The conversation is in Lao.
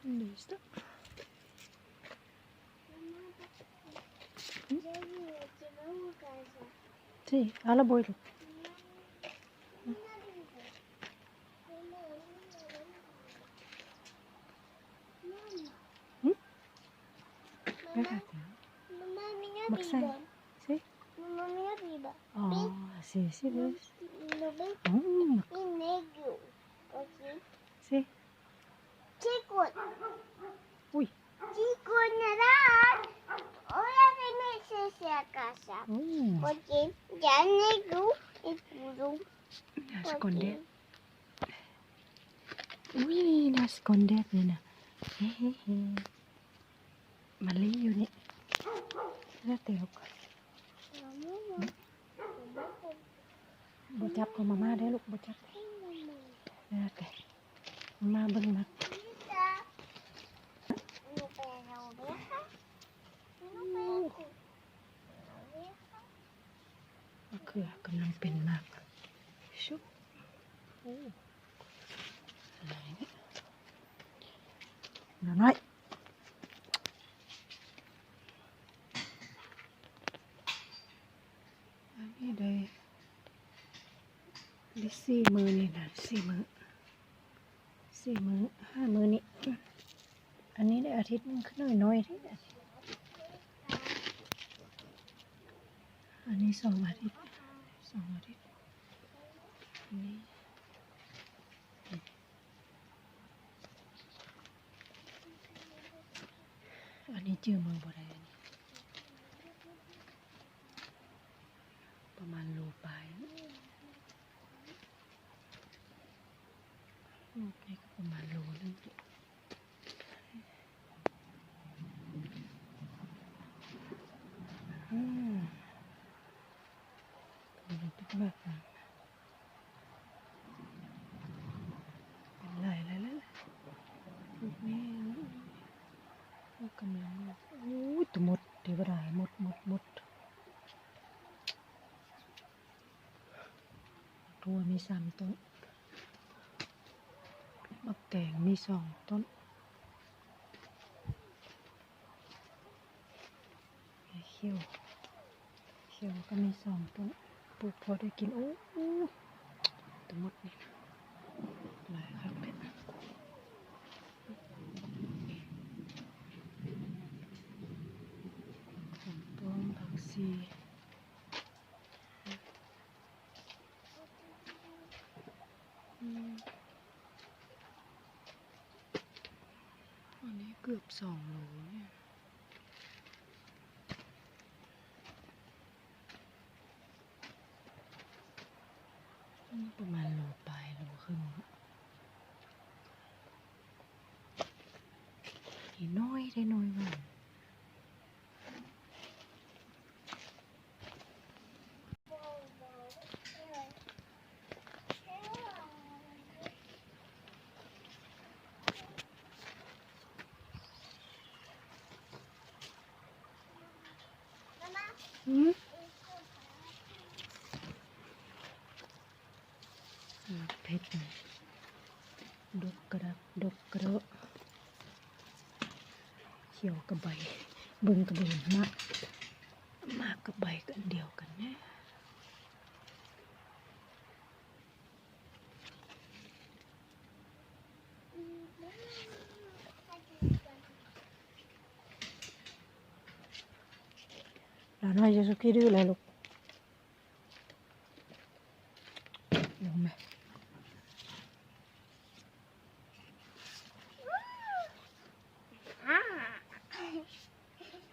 Listo. Sí, ala voy. ¿Mm? Mamá, mira arriba. ¿Sí? Mamá, mira arriba. Oh, sí, sí, ves. ¿Lo ves? Mm. Y negro. Así. Sí. Chicos. Uy. Chicos, nada. Ahora venirse a casa. Mm. Porque ya negro y puro. A esconder. Porque ອຸ້ຍ ໜ້າສະກອນແດດນີ້ນະ ເຮໆ ມາລີຢູ່ນີ້ ແລ້ວແຕ່ລູກ ບໍ່ຈັບຂອງມາມ່າເດີ້ລູກ ບໍ່ຈັບ ແລ້ວແຕ່ ມາເບິ່ງ ມາ ມະເຂືອກຳລັງເປັນໝາກ ຊຸບ ໂອ້ ຫຼາຍເນາະ ໜ້ອຍ ອັນນີ້ໄດ້ ໄດ້ສີ່ມື້ນີ້ນະ ສີ່ມື້ ສີ່ມື້ ຫ້າມື້ນີ້ ອັນນີ້ໄດ້ອາທິດໜຶ່ງ ຄືນ້ອຍໆເດ້ ອັນນີ້ສອງອາທິດ ສອງອາທິດ ອັນນີ້ ອັນນີ້ຈື່ມື້ບໍ່ໄດ້ ອັນນີ້ປະມານໂລປາຍ ລູກນີ້ກໍປະມານໂລໜຶ່ງ ອືມ ໂຕນີ້ຕິດມາກນະ ເປັນຫຼາຍແລ້ວ ລູກນີ້ ໂອ້ ກຳລັງ ໂອ້ຍ ໂຕມົດ ເທວະດາ ມົດ ມົດ ມົດ. ຖົ່ວມີສາມຕົ້ນ, ໝາກແຕງມີສອງຕົ້ນ, ຂຽວ, ຂຽວກໍມີສອງຕົ້ນ, ປູກພໍໄດ້ກິນ. ໂອ້ ຕະໝົດນີ້ນະ ຫຼາຍຄັກແທ້. ຫອມປ້ອມ, ຜັກຊີ. ອືມ ອັນນີ້ເກືອບສອງໂລນີ້ ອືມ ປະມານໂລປາຍ ໂລເຄິ່ງ. ນີ້ນ້ອຍເດ້ ນ້ອຍຫວານ. ໝາກເຜັດນີ້ ດົກກະດັກ ດົກກະເດີະ ຂຽວກະໃບ ເບິ່ງກະບໍ່ເຫັນໝາກ ໝາກກັບໃບກະອັນດຽວກັນແນ່. ຫຼານນ້ອຍ ເຈົ້າສຸກີ້ດື້ແລ້ວລູກ. ລົງມາ